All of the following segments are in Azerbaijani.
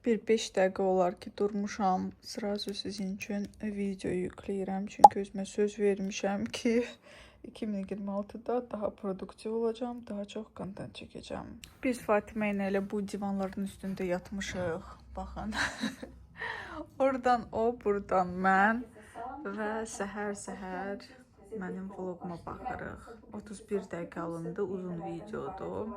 Bir 5 dəqiqə olar ki, durmuşam. Srazu sizin üçün video yükləyirəm. Çünki özümə söz vermişəm ki, 2026-da daha produktiv olacağam, daha çox kontent çəkəcəm. Biz Fatimə ilə elə bu divanların üstündə yatmışıq. Baxın. Oradan o, buradan mən və səhər-səhər mənim vloquma baxırıq. 31 dəqiqə alındı, uzun videodur.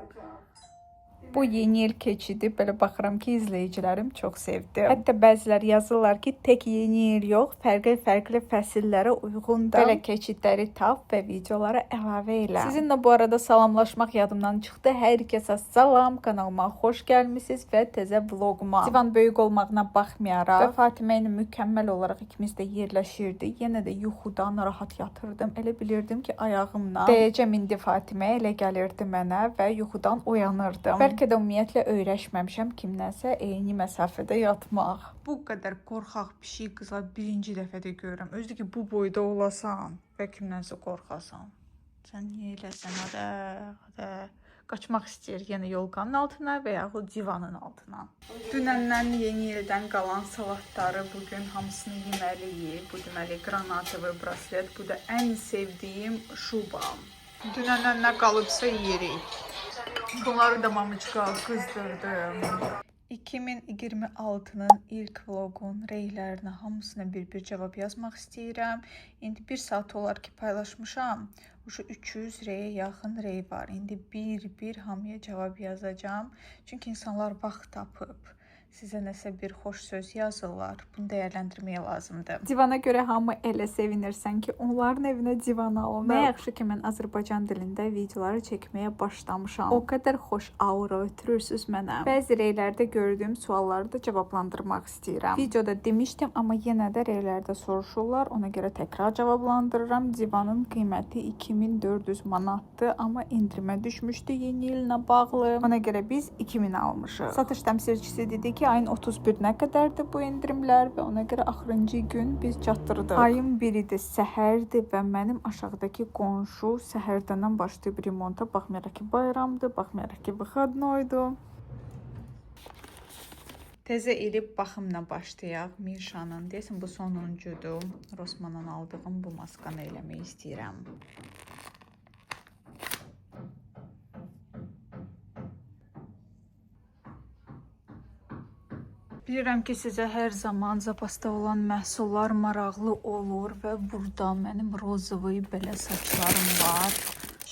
Bu yeni il keçidi belə baxıram ki, izləyicilərim çox sevdi. Hətta bəziləri yazırlar ki, tək yeni il yox, fərqli-fərqli fəsillərə uyğun da belə keçidləri tap və videolara əlavə elə. Sizinlə bu arada salamlaşmaq yadımdan çıxdı. Hər kəsə salam, kanalıma xoş gəlmisiniz və təzə vloquma. Divan böyük olmağına baxmayaraq və Fatimə ilə mükəmməl olaraq ikimiz də yerləşirdik. Yenə də yuxudan rahat yatırdım. Elə bilirdim ki, ayağımla dəyəcəm indi Fatimə elə gəlirdi mənə və yuxudan oyanırdım. Bəlkə də ümumiyyətlə öyrəşməmişəm kimdənsə eyni məsafədə yatmaq. Bu qədər qorxaq pişik qızlar birinci dəfə də görürəm. Özü ki bu boyda olasan və kimdənsə qorxasan. Sən niyə eləsən adə, adə. Qaçmaq istəyir yenə yolkanın altına və yaxud divanın altına. Dünəndən yeni ildən qalan salatları bugün hamısını yeməliyik. Bu deməli qranatı və braslet. Bu da ən sevdiyim şuba. Dünəndən nə qalıbsa yeyirik. Bunları da mamıçka qızdırdım. 2026-nın ilk vloqun reylərinə hamısına bir-bir cavab yazmaq istəyirəm. İndi 1 saat olar ki paylaşmışam. Uşu 300 reyə yaxın rey var. İndi bir-bir hamıya cavab yazacağam. Çünki insanlar vaxt tapıb sizə nəsə bir xoş söz yazırlar. Bunu dəyərləndirmək lazımdır. Divana görə hamı elə sevinirsən ki, onların evinə divan alınıb. Nə yaxşı ki, mən Azərbaycan dilində videoları çəkməyə başlamışam. O qədər xoş aura ötürürsüz mənə. Bəzi reylərdə gördüyüm sualları da cavablandırmaq istəyirəm. Videoda demişdim, amma yenə də reylərdə soruşurlar. Ona görə təkrar cavablandırıram. Divanın qiyməti 2400 manatdır, amma endirimə düşmüşdü yeni illə bağlı. Ona görə biz 2000 almışıq. Satış təmsilçisi dedi ki, ayın 31-nə qədərdir bu endirimlər və ona görə axırıncı gün biz çatdırdıq. Ayın 1-idir, səhərdir və mənim aşağıdakı qonşu səhərdəndən başlayıb remonta, baxmayaraq ki, bayramdır, baxmayaraq ki, vıxadnoydur. Təzə ili baxımla başlayaq. Mişanın, deyəsən bu sonuncudur. Rossmanndan aldığım bu maskanı eləmək istəyirəm. Bilirəm ki, sizə hər zaman zapasda olan məhsullar maraqlı olur və burada mənim rozovoy belə saçlarım var.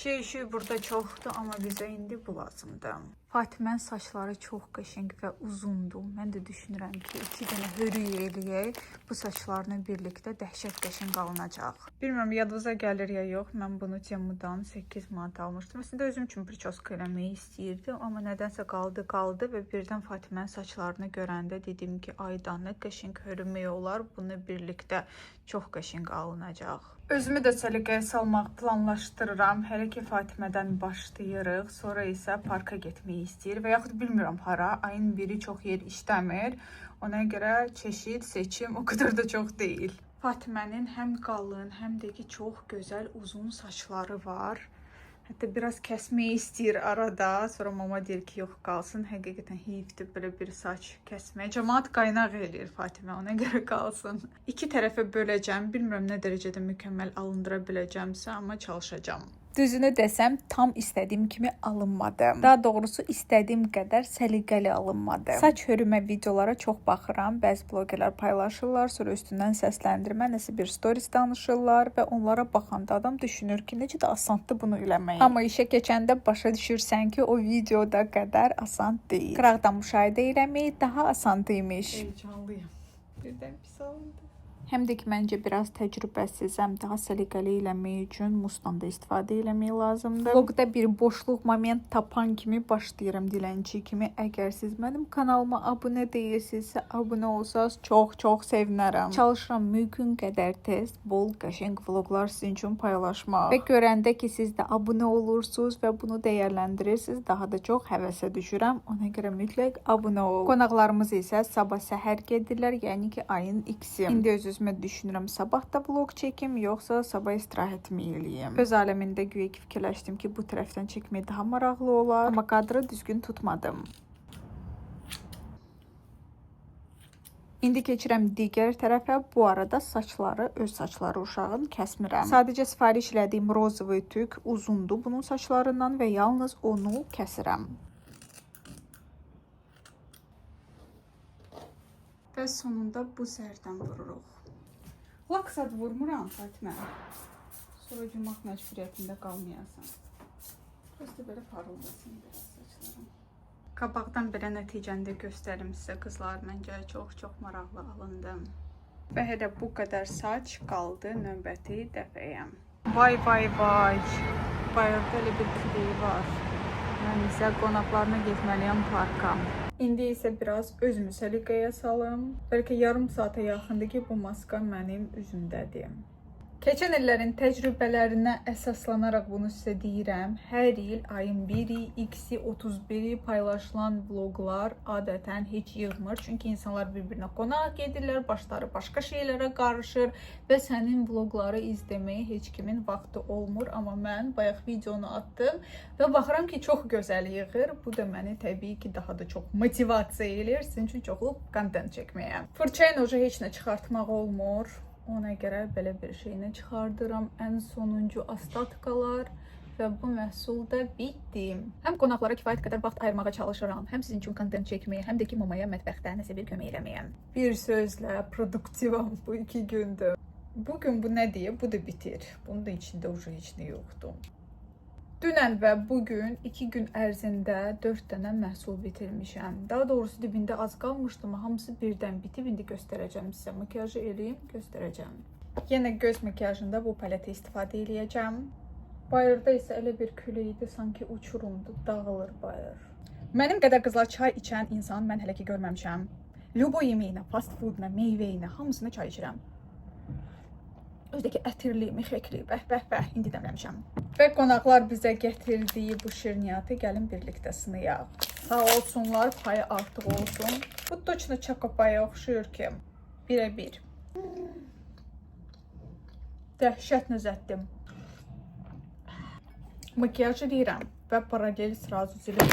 Şey burada çoxdur, amma bizə indi bu lazımdır. Fatimənin saçları çox qəşəng və uzundur. Mən də düşünürəm ki, 2 dənə hörük eləyək, bu saçlarla birlikdə dəhşət qəşəng alınacaq. Bilmirəm yadınıza gəlir ya yox, mən bunu Temudan 8 manat almışdım. Əslində özüm üçün priçoska eləməyi istəyirdim, amma nədənsə qaldı və birdən Fatimənin saçlarını görəndə dedim ki, ayda nə qəşəng hörmək olar, bunu birlikdə çox qəşəng alınacaq. Özümü də səliqəyə salmaq planlaşdırıram. Hələ ki Fatimədən başlayırıq, sonra isə parka getməyi istəyir və yaxud bilmirəm hara. Ayın biri çox yer işləmir. Ona görə çeşid, seçim o qədər də çox deyil. Fatimənin həm qalın, həm də ki çox gözəl uzun saçları var. Hətta biraz kəsməyi istəyir arada. Sonra mama deyir ki, yox qalsın. Həqiqətən heyfdir belə bir saç kəsmək. Camaat qaynaq eləyir Fatimə, ona görə qalsın. İki tərəfə böləcəm. Bilmirəm nə dərəcədə mükəmməl alındıra biləcəmsə, amma çalışacağam. Düzünü desəm, tam istədiyim kimi alınmadı. Daha doğrusu istədiyim qədər səliqəli alınmadı. Saç hörümə videolara çox baxıram. Bəzi blogerlər paylaşırlar, sonra üstündən səsləndirmə, nəsə bir stories danışırlar və onlara baxanda adam düşünür ki, necə də asandır bunu eləmək. Amma işə keçəndə başa düşürsən ki, o videoda qədər asan deyil. Qıraqdan müşahidə eləmək daha asan imiş. Heyecanlıyam. Birdən pis alındı. Həm də ki, məncə biraz təcrübəsizəm, daha səliqəli eləmək üçün musdan da istifadə eləmək lazımdır. Vlogda bir boşluq moment tapan kimi başlayıram dilənçi kimi. Əgər siz mənim kanalıma abunə deyilsinizsə, abunə olsanız çox-çox sevinərəm. Çalışıram mümkün qədər tez, bol, qəşəng vloglar sizin üçün paylaşmaq. Və görəndə ki, siz də abunə olursunuz və bunu dəyərləndirirsiniz, daha da çox həvəsə düşürəm. Ona görə mütləq abunə olun. Qonaqlarımız isə sabah səhər gedirlər, yəni ki, ayın 2-si. İndi öz-özümə düşünürəm, sabah da vlog çəkim, yoxsa sabah istirahətimi eləyim. Öz aləmində güya ki fikirləşdim ki, bu tərəfdən çəkmək daha maraqlı olar, amma kadrı düzgün tutmadım. İndi keçirəm digər tərəfə. Bu arada saçları, öz saçları uşağın kəsmirəm. Sadəcə sifariş elədiyim rozovый tük uzundur bunun saçlarından və yalnız onu kəsirəm. Və sonunda bu sərdən vururuq. Laksat vurmuram Fatimə. Sonra yumaq məcburiyyətində qalmayasan. Prosta belə parıldasın biraz saçlarım. Qabaqdan belə nəticəni də göstərim sizə qızlar. Məncə çox-çox maraqlı alındı. Və elə bu qədər saç qaldı növbəti dəfəyə. Vay vay vay. Bayırda elə bir külək var. Mən isə qonaqlarına getməliyəm parka. İndi isə biraz özümü səliqəyə salım. Bəlkə yarım saata yaxındır ki, bu maska mənim üzümdədir. Keçən illərin təcrübələrinə əsaslanaraq bunu sizə deyirəm. Hər il ayın 1-i, X-i, 31-i paylaşılan vloqlar adətən heç yığmır. Çünki insanlar bir-birinə qonaq gedirlər, başları başqa şeylərə qarışır və sənin vloqları izləməyə heç kimin vaxtı olmur. Amma mən bayaq videonu atdım və baxıram ki, çox gözəl yığır. Bu da məni təbii ki, daha da çox motivasiya eləyir sizin üçün çoxlu kontent çəkməyə. Fırça ilə uca heç nə çıxartmaq olmur. Ona görə belə bir şeyini çıxardıram. Ən sonuncu ostatkalar və bu məhsul da bitdi. Həm qonaqlara kifayət qədər vaxt ayırmağa çalışıram, həm sizin üçün kontent çəkməyə, həm də ki mamaya mətbəxdə nəsə bir kömək eləməyə. Bir sözlə produktivam bu 2 gündür. Bugün bu nə deyə? Bu da bitir. Bunun da içində uca heç nə yoxdur. Dünən və bugün 2 gün ərzində 4 dənə məhsul bitirmişəm. Daha doğrusu dibində az qalmışdı, amma hamısı birdən bitib. İndi göstərəcəm sizə. Makiyajı eləyim, göstərəcəm. Yenə göz makiyajında bu paleti istifadə eləyəcəm. Bayırda isə elə bir külək idi, sanki uçurumdur, dağılır bayır. Mənim qədər qızlar çay içən insan mən hələ ki görməmişəm. Lübo yeməyinə, fast fooduna, meyvə ilə hamısına çay içirəm. Özdəki ətirli, mixekli, bəh bəh bəh, indi dəmləmişəm. Və qonaqlar bizə gətirdiyi bu şirniyyatı gəlin birlikdə sınayaq. Sağ olsunlar, payı artıq olsun. Bu toçna çakopaya oxşuyur ki, birə-bir. Dəhşət nəzətdim. Makiyaj eləyirəm və paralel srazu ziləm.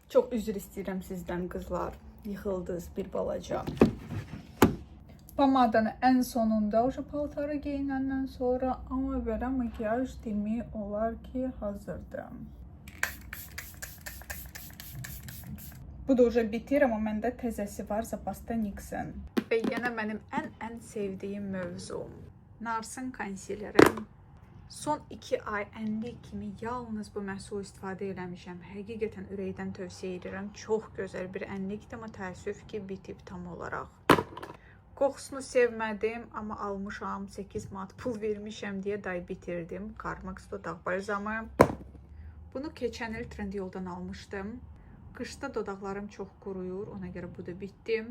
Çox üzr istəyirəm sizdən qızlar. Yıxıldınız bir balaca. Pomadanı ən sonunda o paltarı geyinəndən sonra, amma belə makiyaj demək olar ki, hazırdır. Bu da uca bitir, amma məndə təzəsi var, zapasda Nixon. Və yenə mənim ən sevdiyim mövzu. Narsın konsileri. Son 2 ay ənlik kimi yalnız bu məhsulu istifadə eləmişəm. Həqiqətən ürəkdən tövsiyə edirəm. Çox gözəl bir ənlikdir, amma təəssüf ki, bitib tam olaraq. Qoxusunu sevmədim, amma almışam, 8 manat pul vermişəm deyə day bitirdim. Carmex dodaq balzamı. Bunu keçən il Trendyoldan almışdım. Qışda dodaqlarım çox quruyur, ona görə bu da bitdi.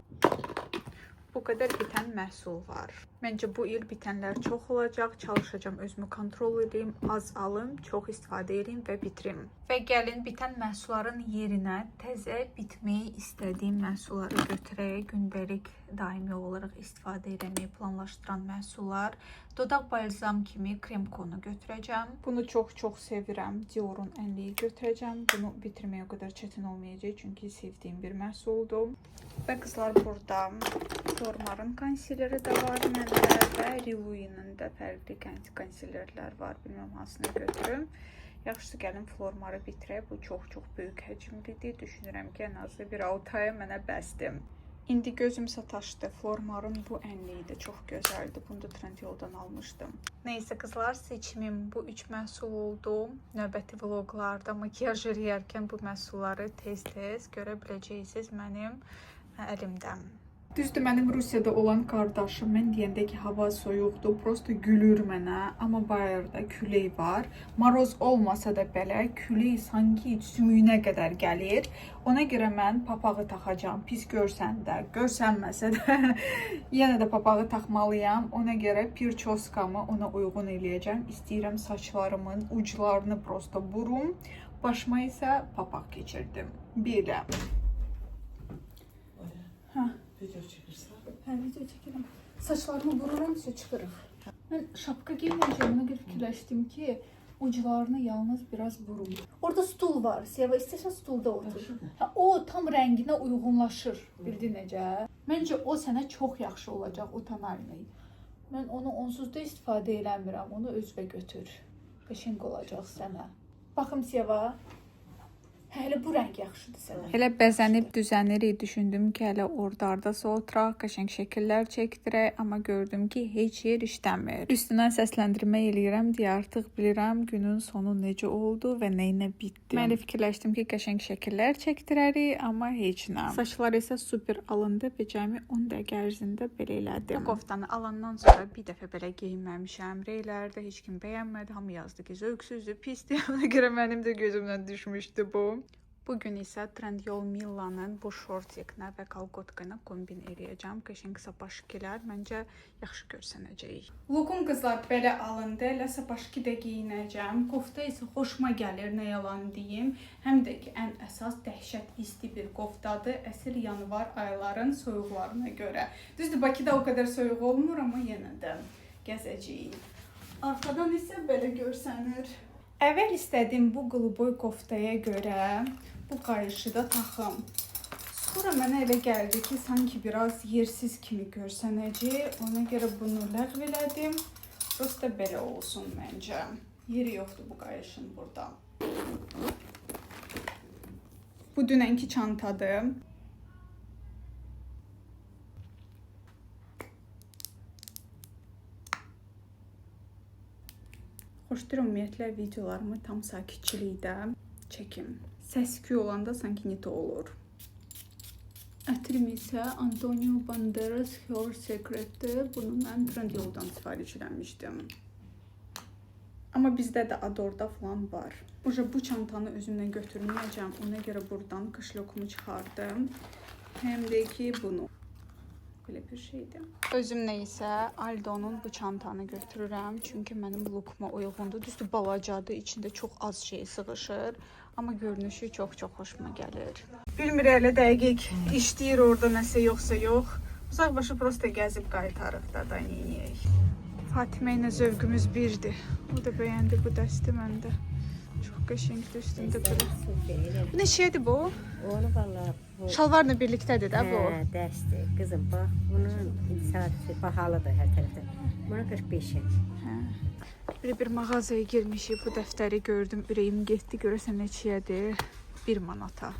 Bu qədər bitən məhsul var. Məncə bu il bitənlər çox olacaq. Çalışacağam özümü kontrol edeyim, az alım, çox istifadə edeyim və bitirim. Və gəlin bitən məhsulların yerinə təzə bitməyi istədiyim məhsulları götürək. Gündəlik daimi olaraq istifadə etməyi planlaşdıran məhsullar. Dodaq balzam kimi krem konu götürəcəm. Bunu çox-çox sevirəm. Dior'un ənliyi götürəcəm. Bunu bitirmək o qədər çətin olmayacaq, çünki sevdiyim bir məhsuldur. Və qızlar burada Flormar'ın konsileri də var məndə və Riluin'in də fərqli konsilerlər var. Bilmirəm hansını götürüm. Yaxşısı gəlin Flormar'ı bitirək. Bu çox-çox böyük həcmlidir. Düşünürəm ki, ən azı bir 6 aya mənə bəsdir. İndi gözüm sataşdı. Flormar'ın bu ənliyi də çox gözəldir. Bunu da Trendyoldan almışdım. Neyse qızlar, seçimim bu 3 məhsul oldu. Növbəti vloqlarda makiyaj eləyərkən bu məhsulları tez-tez görə biləcəksiniz mənim əlimdə. Düzdür, mənim Rusiyada olan qardaşım mən deyəndə ki, hava soyuqdur, prosta gülür mənə, amma bayırda külək var. Maroz olmasa da belə külək sanki sümüyünə qədər gəlir. Ona görə mən papağı taxacağam. Pis görsən də, görsənməsə də yenə də papağı taxmalıyam. Ona görə pirçoskamı ona uyğun eləyəcəm. İstəyirəm saçlarımın uclarını prosta burum. Başıma isə papaq keçirdim. Belə. Hə. Video çəkirsən. Hə, video çəkirəm. Saçlarımı vururam, sonra çıxırıq. Mən şapka geyməyəcəm, ona görə fikirləşdim ki, Uclarını yalnız biraz burum. Orada stul var. Seva, istəsən stulda otur. Hə, o tam rənginə uyğunlaşır. Bildin necə? Məncə o sənə çox yaxşı olacaq, o tonalni. Mən onu onsuz da istifadə eləmirəm. Onu özünə götür. Qəşəng olacaq sənə. Baxım Seva. Hə, elə bu rəng yaxşıdır sənə. Elə bəzənib düzənirik, düşündüm ki, hələ orada hardasa oturaq, qəşəng şəkillər çəkdirək, amma gördüm ki, heç yer işləmir. Üstündən səsləndirmə eləyirəm deyə artıq bilirəm günün sonu necə oldu və nə ilə bitdi. Mən elə fikirləşdim ki, qəşəng şəkillər çəkdirərik, amma heç nə. Saçlar isə super alındı və cəmi 10 dəqiqə ərzində belə elədim. Bu koftanı alandan sonra bir dəfə belə geyinməmişəm. Reylərdə heç kim bəyənmədi. Hamı yazdı ki, zövqsüzdür, pisdir. Ona görə mənim də gözümdən düşmüşdü bu. Bugün isə Trendyol Millanın bu şortiklə və kolgotka ilə kombin eləyəcəm. Qəşəng sapaşkilər məncə yaxşı görsənəcək. Lokum qızlar belə alındı. Elə sapaşki də geyinəcəm. Kofta isə xoşuma gəlir, nə yalan deyim. Həm də ki, ən əsas dəhşət isti bir koftadır. Əsl yanvar ayların soyuqlarına görə. Düzdür, Bakıda o qədər soyuq olmur, amma yenə də gəzəcəyik. Arxadan isə belə görsənir. Əvvəl istədim bu qluboy koftaya görə bu qayışı da taxım. Sonra mənə elə gəldi ki, sanki biraz yersiz kimi görsənəcək. Ona görə bunu ləğv elədim. Prosta belə olsun məncə. Yeri yoxdur bu qayışın burada. Bu dünənki çantadır. Xoşlayıram ümumiyyətlə videolarımı tam sakitçilikdə çəkim. Səs-küy olanda sanki nito olur. Ətrim isə Antonio Banderas Her Secret'dir. Bunu mən Trendyoldan sifariş eləmişdim. Amma bizdə də Adorda falan var. Uca bu çantanı özümlə götürməyəcəm. Ona görə burdan kışlokumu çıxardım. Həm də ki bunu. Belə bir şeydir. Özümlə isə Aldo'nun bu çantanı götürürəm. Çünki mənim lookuma uyğundur. Düzdür, balacadır, içində çox az şey sığışır. Amma görünüşü çox-çox xoşuma gəlir. Bilmir elə dəqiq işləyir orada nəsə yoxsa yox. Uzaqbaşı prosta gəzib qaytarıq da da neyniyək. Fatimə ilə zövqümüz birdir. O da bəyəndi bu dəsti məndə. Çox qəşəngdir üstündə belə. Bu neçəyədir bu? Onu vallahi bu. Şalvarla birlikdədir də bu. Hə, dərsdir. Qızım bax, bunun saat bahalıdır hər tərəfdən. Buna 45-ə. Hə. Belə bir mağazaya girmişik. Bu dəftəri gördüm, ürəyim getdi. Görəsən neçəyədir? 1 manata.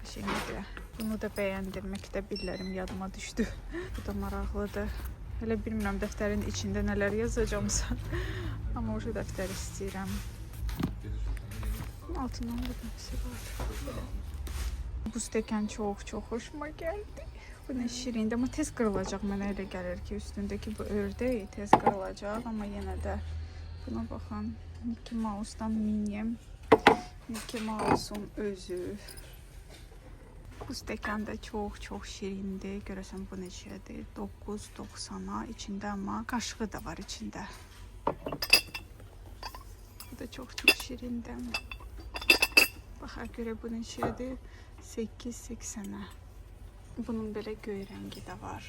Qəşəngdir. Bunu da bəyəndim. Məktəb illərim yadıma düşdü. Bu da maraqlıdır. Hələ bilmirəm dəftərin içində nələr yazacağamsa. Amma o dəftəri istəyirəm. Bunun altından da nəsə var. Belə. Bu stəkan çox-çox xoşuma gəldi. Bu nə şirindir, amma tez qırılacaq mənə elə gəlir ki, üstündəki bu ördək tez qırılacaq, amma yenə də buna baxın. Mickey Mouse-dan mini. Mickey Mouse-un özü. Bu stəkan da çox-çox şirindir. Görəsən bu neçədir? 9.90-a içində amma qaşığı da var içində. Bu da çox-çox şirindir. Baxaq görək bu neçədir? 8.80-ə. Bunun belə göy rəngi də var.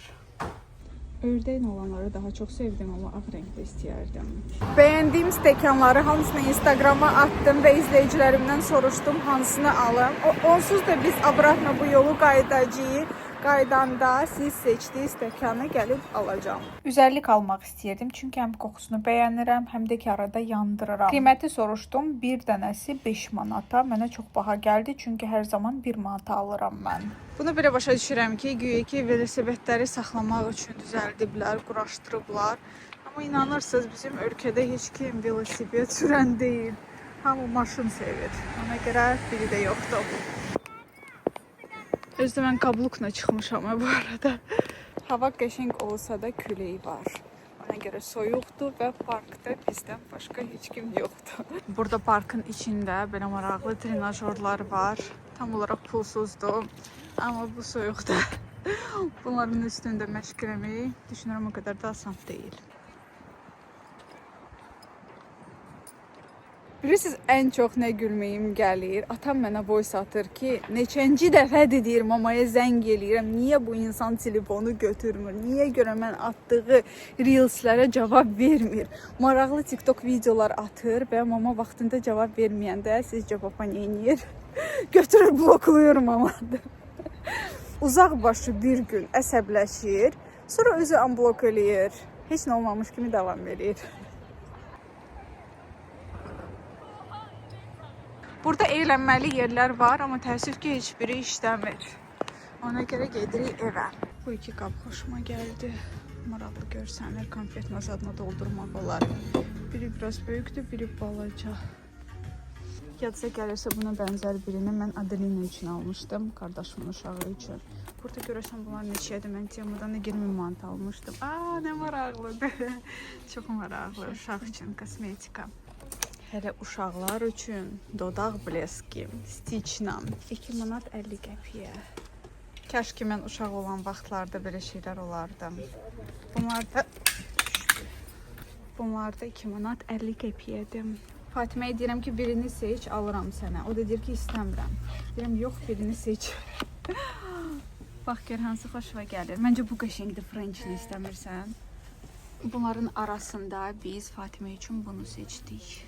Ördəklə olanları daha çox sevdim, amma ağ rəngdə istəyərdim. Bəyəndiyim stəkanları hamısını Instagrama atdım və izləyicilərimdən soruşdum hansını alım. Onsuz da biz obratno bu yolu qayıdacağıq. Qaydanda siz seçdiyi stəkanı gəlib alacağam. Üzərlik almaq istəyirdim, çünki həm qoxusunu bəyənirəm, həm də ki arada yandırıram. Qiyməti soruşdum, bir dənəsi 5 manata. Mənə çox baha gəldi, çünki hər zaman 1 manata alıram mən. Bunu belə başa düşürəm ki, güya ki velosipedləri saxlamaq üçün düzəldiblər, quraşdırıblar. Amma inanırsınız, bizim ölkədə heç kim velosiped sürən deyil. Hamı maşın sevir. Ona görə biri də yoxdur. Özü də mən kablukla çıxmışam ha bu arada. Hava qəşəng olsa da külək var. Ona görə soyuqdur və parkda bizdən başqa heç kim yoxdur. Burada parkın içində belə maraqlı trenajorlar var. Tam olaraq pulsuzdur. Amma bu soyuqda bunların üstündə məşq eləmək düşünürəm o qədər də asan deyil. Bilirsiniz ən çox nə gülməyim gəlir? Atam mənə voice atır ki, neçənci dəfədir deyir mamaya zəng eləyirəm. Niyə bu insan telefonu götürmür? Niyə görə mən atdığı reelslərə cavab vermir? Maraqlı TikTok videolar atır və mama vaxtında cavab verməyəndə sizcə papa nə eləyir? Götürür bloklayır mamanı. Uzaq başı bir gün əsəbləşir, sonra özü unblock eləyir. Heç nə olmamış kimi davam eləyir. Burada eğlənməli yerlər var, amma təəssüf ki, heç biri işləmir. Ona görə gedirik evə. Bu iki qab xoşuma gəldi. Maraqlı görsənir, konfet zadına doldurmaq olar. Biri biraz böyükdür, biri balaca. Yadınıza gəlirsə buna bənzər birini mən Adelina üçün almışdım, qardaşımın uşağı üçün. Burada görürsən bunlar neçəyədir? Mən Temudan da 20 manat almışdım. Aa, nə maraqlıdır. Çox maraqlı uşaq üçün kosmetika. Hələ uşaqlar üçün dodaq bleski, stiçlə 2 manat 50 qəpiyə. Kaş ki mən uşaq olan vaxtlarda belə şeylər olardı. Bunlar da Bunlar da 2 manat 50 qəpiyədir. Fatiməyə deyirəm ki, birini seç, alıram sənə. O da deyir ki, istəmirəm. Deyirəm, yox, birini seç. Bax gör hansı xoşuma gəlir. Məncə bu qəşəngdir, French-ni istəmirsən. Bunların arasında biz Fatimə üçün bunu seçdik.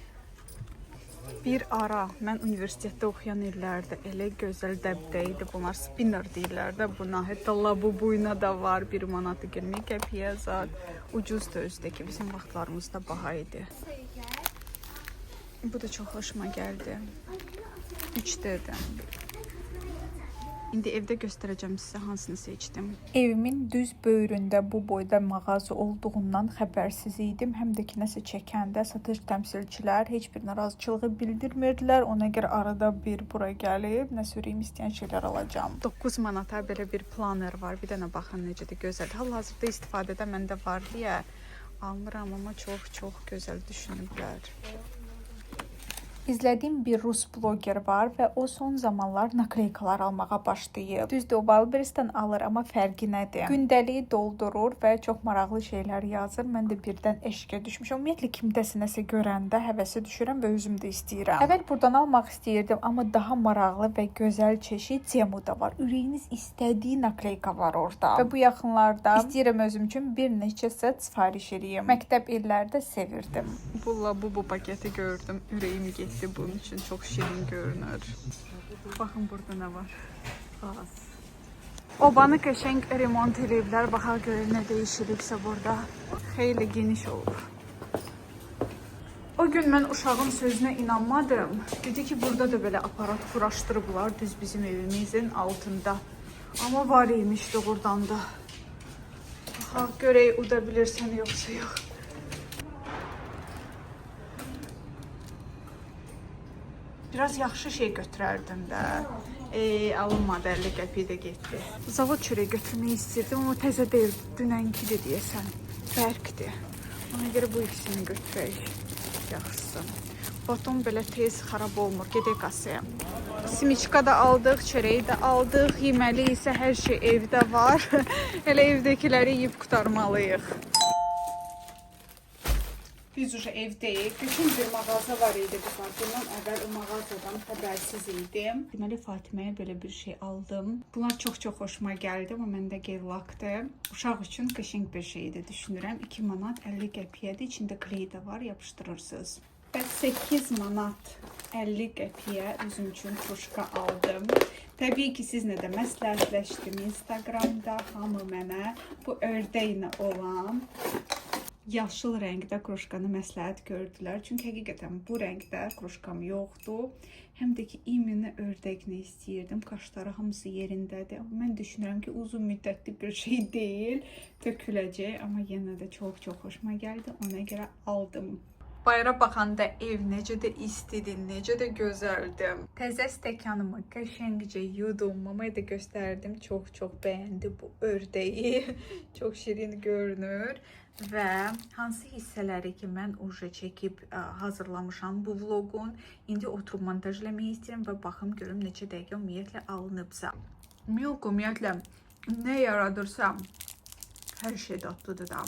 Bir ara mən universitetdə oxuyan illərdə elə gözəl dəbdə idi. Bunlar spinner deyirlər də buna. Hətta labubuyna da var. 1 manat 20 qəpiyə zat. Ucuzdur özü də ki, bizim vaxtlarımızda baha idi. Bu da çox xoşuma gəldi. 3 dedim. İndi evdə göstərəcəm sizə hansını seçdim. Evimin düz böyründə bu boyda mağaza olduğundan xəbərsiz idim. Həm də ki, nəsə çəkəndə satış təmsilçilər heç bir narazıçılığı bildirmirdilər. Ona görə arada bir bura gəlib nəsə ürəyim istəyən şeylər alacağam. 9 manata belə bir planer var. Bir dənə baxın necə də gözəldir. Hal-hazırda istifadədə məndə var deyə almıram, amma çox-çox gözəl düşünüblər. İzlədiyim bir rus bloger var və o son zamanlar nakleykalar almağa başlayıb. Düzdür, o Wildberries-dən alır, amma fərqi nədir? Gündəliyi doldurur və çox maraqlı şeylər yazır. Mən də birdən eşqə düşmüşəm. Ümumiyyətlə kimdəsə nəsə görəndə həvəsə düşürəm və özüm də istəyirəm. Əvvəl burdan almaq istəyirdim, amma daha maraqlı və gözəl çeşid Temu-da var. Ürəyiniz istədiyi nakleyka var orada. Və bu yaxınlarda istəyirəm özüm üçün bir neçə set sifariş eləyim. Məktəb illərdə sevirdim. Bu labubu paketi gördüm. Ürəyim getdi bunun üçün. Çox şirin görünür. Baxın burada nə var. Az. Obanı qəşəng remont eləyiblər. Baxaq görək nə dəyişilibsə burada. Xeyli geniş olub. O gün mən uşağın sözünə inanmadım. Dedi ki, burada da belə aparat quraşdırıblar düz bizim evimizin altında. Amma var imiş doğrudan da. Baxaq görək uda bilirsən yoxsa yox. Biraz yaxşı şey götürərdim də. Alınmadı, 50 qəpiyə də getdi. Zavod çörəyi götürmək istəyirdim, amma təzə deyil, dünənkidir deyəsən. Bərkdir. Ona görə bu ikisini götürək. Yaxşısı. Baton belə tez xarab olmur. Gedək kasaya. Simiçka da aldıq, çörəyi də aldıq. Yeməli isə hər şey evdə var. Elə evdəkiləri yeyib qurtarmalıyıq. Biz уже evdəyik. Bütün bir mağaza var idi qızlar. Bundan əvvəl o mağazadan xəbərsiz idim. Deməli Fatiməyə belə bir şey aldım. Bunlar çox-çox xoşuma gəldi, amma məndə gel-lakdır. Uşaq üçün qəşəng bir şey idi düşünürəm. 2 manat 50 qəpiyədir. İçində kley də var, yapışdırırsınız. Və 8 manat 50 qəpiyə özüm üçün kruşka aldım. Təbii ki, sizinlə də məsləhətləşdim Instagramda. Hamı mənə bu ördəklə olan yaşıl rəngdə kruşkanı məsləhət gördülər. Çünki həqiqətən bu rəngdə kruşkam yoxdur. Həm də ki, imini ördəklə istəyirdim. Qaşları hamısı yerindədir. Amma mən düşünürəm ki, uzun müddətli bir şey deyil. Töküləcək, amma yenə də çox-çox xoşuma gəldi. Ona görə aldım. Bayıra baxanda ev necə də istidir, necə də gözəldir. Təzə stəkanımı qəşəngcə yudum. Mamaya da göstərdim. Çox-çox bəyəndi bu ördəyi. Çox şirin görünür. Və hansı hissələri ki mən uje çəkib hazırlamışam bu vloqun, indi oturub montaj eləmək istəyirəm və baxım görüm neçə dəqiqə ümumiyyətlə alınıbsa. Milk ümumiyyətlə nə yaradırsa hər şey dadlıdır da.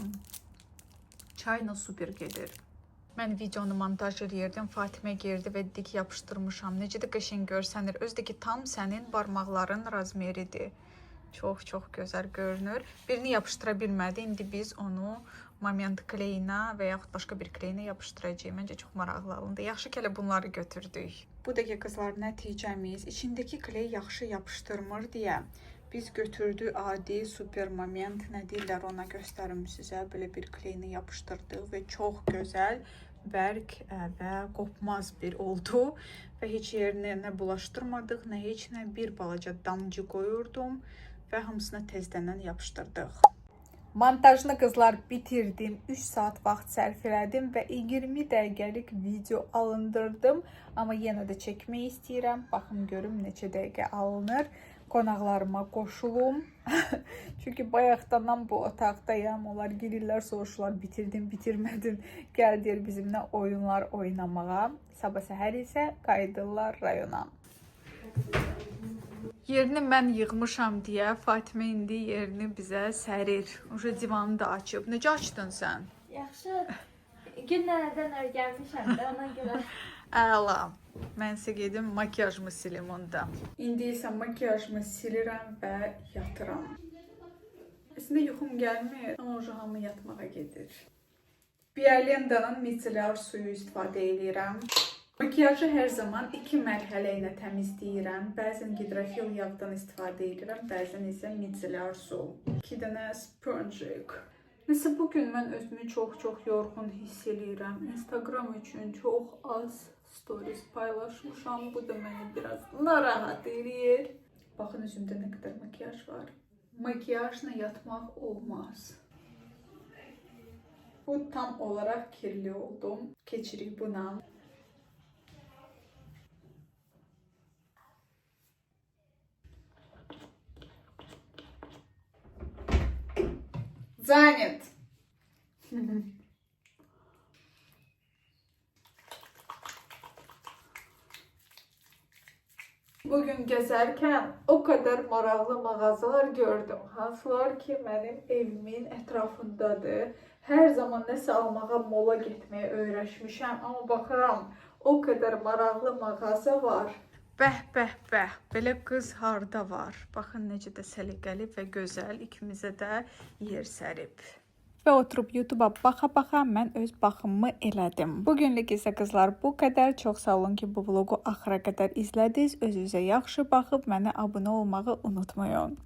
Çayla super gedir. Mən videonu montaj eləyirdim. Fatimə girdi və dedi ki, yapışdırmışam. Necə də qəşəng görsənir. Özü də ki, tam sənin barmaqların razmeridir. Çox-çox gözəl görünür. Birini yapışdıra bilmədi. İndi biz onu moment kleyinə və yaxud başqa bir kleyinə yapışdıracağıq. Məncə çox maraqlı alındı. Yaxşı ki, elə bunları götürdük. Bu dəqiqə qızlar nəticəmiz içindəki kley yaxşı yapışdırmır deyə biz götürdük adi super moment nə deyirlər ona göstərim sizə. Belə bir kleyini yapışdırdıq və çox gözəl, bərk və qopmaz bir oldu və heç yerinə nə bulaşdırmadıq, nə heç nə, bir balaca damcı qoyurdum və hamısını tezdəndən yapışdırdıq. Montajını qızlar bitirdim. 3 saat vaxt sərf elədim və 20 dəqiqəlik video alındırdım. Amma yenə də çəkmək istəyirəm. Baxım görüm neçə dəqiqə alınır. Qonaqlarıma qoşulum. Çünki bayaqdandan bu otaqdayam. Onlar girirlər, soruşurlar, bitirdin, bitirmədin. Gəl deyir bizimlə oyunlar oynamağa. Sabah səhər isə qayıdırlar rayona. Yerini mən yığmışam deyə Fatimə indi yerini bizə sərir. Uje divanı da açıb. Necə açdın sən? Yaxşı. Gün nənədən öyrənmişəm də ona görə. Əla. Mən isə gedim makiyajımı silim onda. İndi isə makiyajımı silirəm və yatıram. Əslində yuxum gəlmir, amma uje hamı yatmağa gedir. Bialendanın micellar suyu istifadə eləyirəm. Makiyajı hər zaman iki mərhələ ilə təmizləyirəm. Bəzən hidrofil yağdan istifadə edirəm, bəzən isə micellar su. 2 dənə sponjik. Nəsə bu gün mən özümü çox-çox yorğun hiss eləyirəm. Instagram üçün çox az stories paylaşmışam. Bu da məni biraz narahat eləyir. Baxın üzümdə nə qədər makiyaj var. Makiyajla yatmaq olmaz. Bu tam olaraq kirli oldum. Keçirik buna. Занят. Bugün gəzərkən o qədər maraqlı mağazalar gördüm. Hansılar ki, mənim evimin ətrafındadır. Hər zaman nəsə almağa mola getməyə öyrəşmişəm, amma baxıram, o qədər maraqlı mağaza var. Bəh, bəh, bəh. Belə qız harda var? Baxın necə də səliqəli və gözəl ikimizə də yer sərib. Və oturub YouTube-a baxa-baxa mən öz baxımımı elədim. Bugünlük isə qızlar bu qədər. Çox sağ olun ki, bu vloqu axıra qədər izlədiniz. Özünüzə yaxşı baxıb mənə abunə olmağı unutmayın.